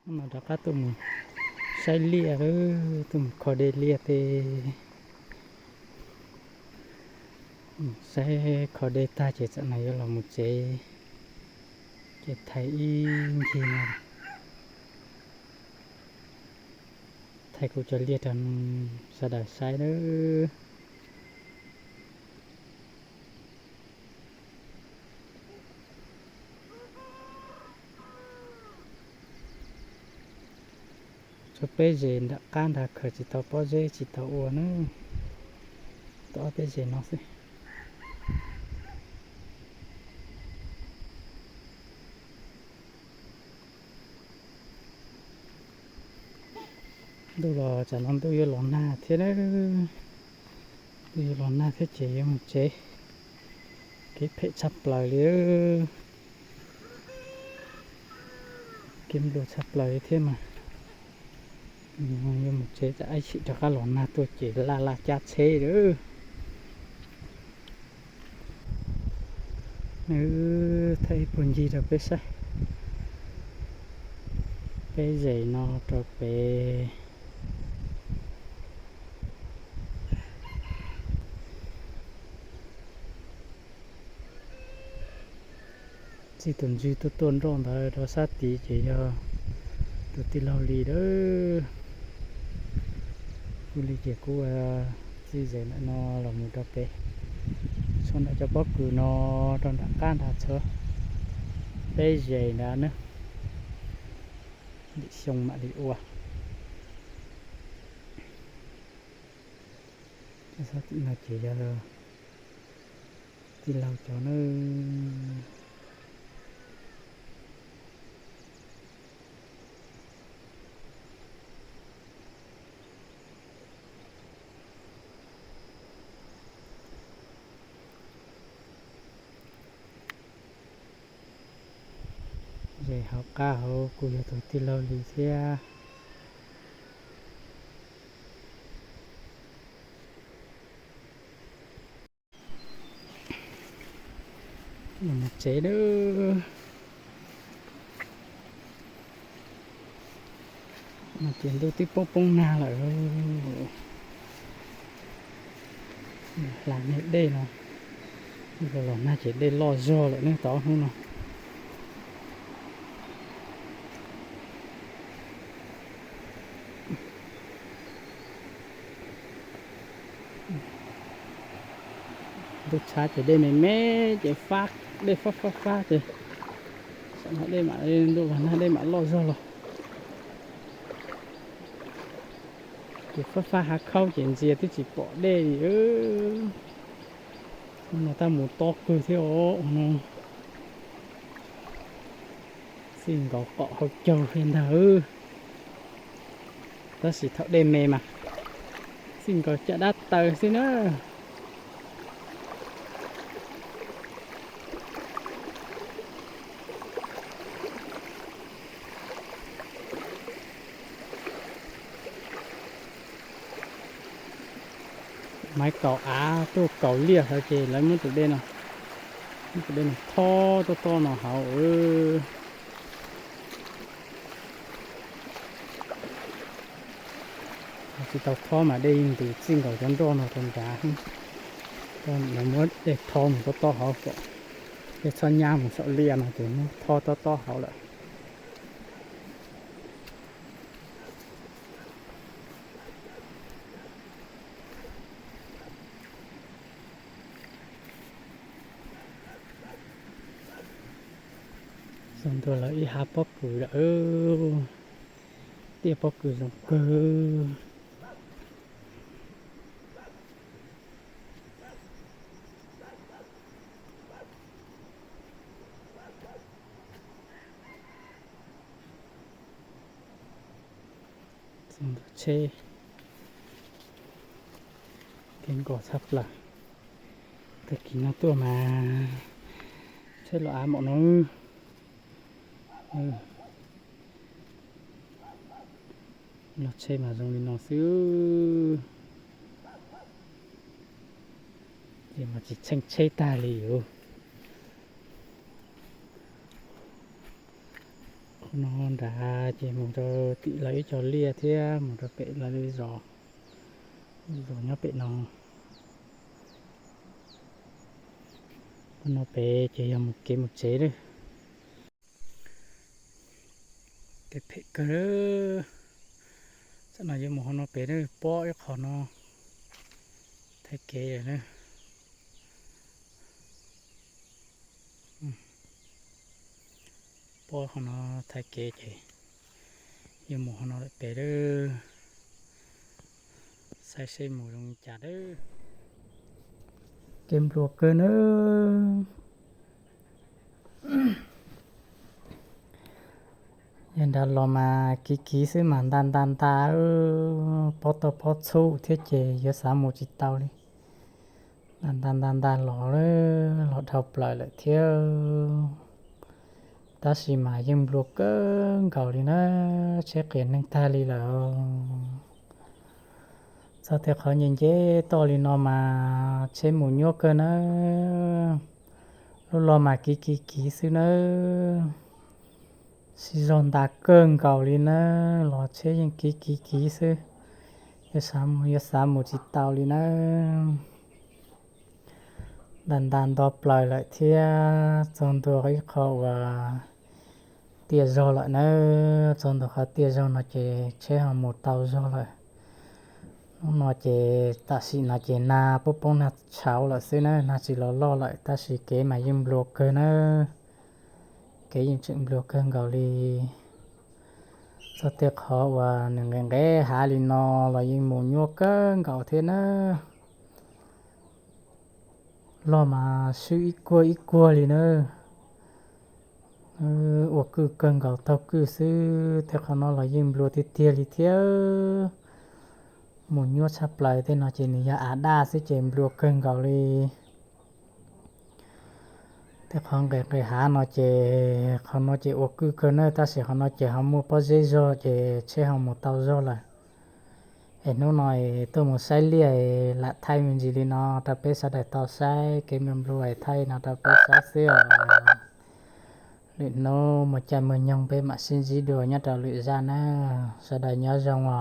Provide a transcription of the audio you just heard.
No rov qab tuaj mus saib liaj, tuaj mus kho dej liaj tej. Saib kho dej tag ces tam no yuav los mus tsev, ces thaij ib ncig no, thaij kuv cov liaj rau sawv daws saib nawb. Tsuas peb zes nram qab ntag, khaws tsis tau pob zeb tsis tau ua na, tau ob peb zes no xwb. Ntuj los tsam no ntuj yuav los nag thiab na, ntuj yuav los nag thiab ces yuav mus tsev, kev phem tshaj plaws li, kev nplua tshaj plaws li thiab mas. Yuav mus tsev, ib chim rov qab los nag tuaj ces laj laj cab tsheb lawm. Nws thaij ib puag ncig rau peb saib, peb zes no rau pem. Txij tus ntswg tuaj tuaj nroj ntawd rau sab tid ces yog tus tij laug Lis lawm. Kuv li ces kuv txij zes ntawm no los mus rau pem, txhua ntawm cov pob kws no rau nram qab ntag, txhua peb zes ntawd na, lim xyoo mam li ua. Sab tim no ces yog tij laug cov na. Zes hauv qab hauv kuj yog tus tij laug Lis thiab. Mus tsev lawm. No ces ntuj twb poob poob nag lawm. Hla niag dej no, los nag ces dej loj zog lawm ne tau hnub no. Ntuj tshab ces dej me me ces fab, dej fab fab fab ces, dej mam, ntuj los nag dej mam loj zog los. Ces fab fab hav khaub ces ntxias twb tsis pom dej li. Hnub no tab mus tob kawg thiab os no. Txij nkaus qom hauv caug li ntag. Tab sis thaum dej me mas txij nkaus caj dab taw xwb na. Maiv kaus av tuaj kaus liaj hauv ces lawv muab tus dej no, muab tus dej no thob tob tob no hauv. Tsis tau thob mas dej yeej ntis txij nkaus cov nroj no rau nrad. Lawv muab dej thob mus tob tob hauv kom dej txhob nyab mus saum liaj no ces muab thob tob tob hauv lawm. Zoo ntua lawv ib hav pob kws lawm. Tiaj pob kws zoo kawg. Txog ntua tsheb, kev nkos tshaj plaws. Tag kis no tuaj mas tsheb los av npaum no. Los tsheb mas zoo li no xwb. Ces mas tsis tsheej tsheb tag li os. Qhov no nrad ces mus rau tim lawv ib co liaj thiab mus rau pem lawv zos, zos nyob pem no. Qhov no pem ces yog mus kev mus tsev lawm. Kev phem kawg. Tam no yuav mus hauv no pem lawm, pob ib qho no thaiv kev lawm na. Pob qhov no thaiv kev ces yuav mus hauv no lawm pem lawm. Saib seb mus zoo li cas lawm. Kev nplua kawg nawb. Yog nrad los mas kiv kiv xwb mas nta nta nta, pob tau pob txhub thiab ces yuav xav mus tsis tau li. Nta nta nta nta los, los dhau plaws lawm thiab. Tab sis mas yeej nplua kawg nkaus li na, tsheb qias neeg tag li lawm. Txog tej qhov nce nce toj li no mas tsheb mus nyuaj kawg na. Lub los mas kiv kiv kiv xwb nawb. Sib zog nta kawg nkaus li na, los tsheb yeej kiv kiv kiv xwb. Yuav xav mus, yuav xav mus tsis tau li na. Nta nta nto plaws lawm thiab, txog ntua ib qho uas tiaj zog lawm na. Txog ntua qhov tiaj zog no ces tsheb ho mus tau zog lawm. Hnub no ces tam sim no ces nag poob poob nag tshauv lawm xwb na, nag tsis los loj lawm, tab sis kev mas yeej nplua kawg na. Kev yeej tseem nplua kawg nkaus li. Txog tej qhov uas nws nqes nqes hav li no los yeej mus nyuaj kawg nkaus thiab na. Loj mas swb ib kuag ib kuag li na. Ua kwj kawg nkaus, taug kwj xwb. Tej qhov no los yeej nplua tiag tiag li thiab. Mus nyuaj tshaj plaws, tej no ces nws yog av daj xwb ces nplua kawg nkaus li. Tej qhov nqes nqes hav no ces qhov no ces ua kwj kawg na, tab sis qhov no ces ho muaj pob zeb zog ces tsheb ho mus tau zog lawm. Es hnub no es tuaj mus saib liaj es lam thaij me ntsis li no rau peb sawv daws tau saib, kev nplua nplua es thaij no rau peb saib xwb os. Lwm hnub muaj caij muaj nyoog peb mam sib ntsib dua nyob rau lwm zaj na. Sawv daws nyob zoo os.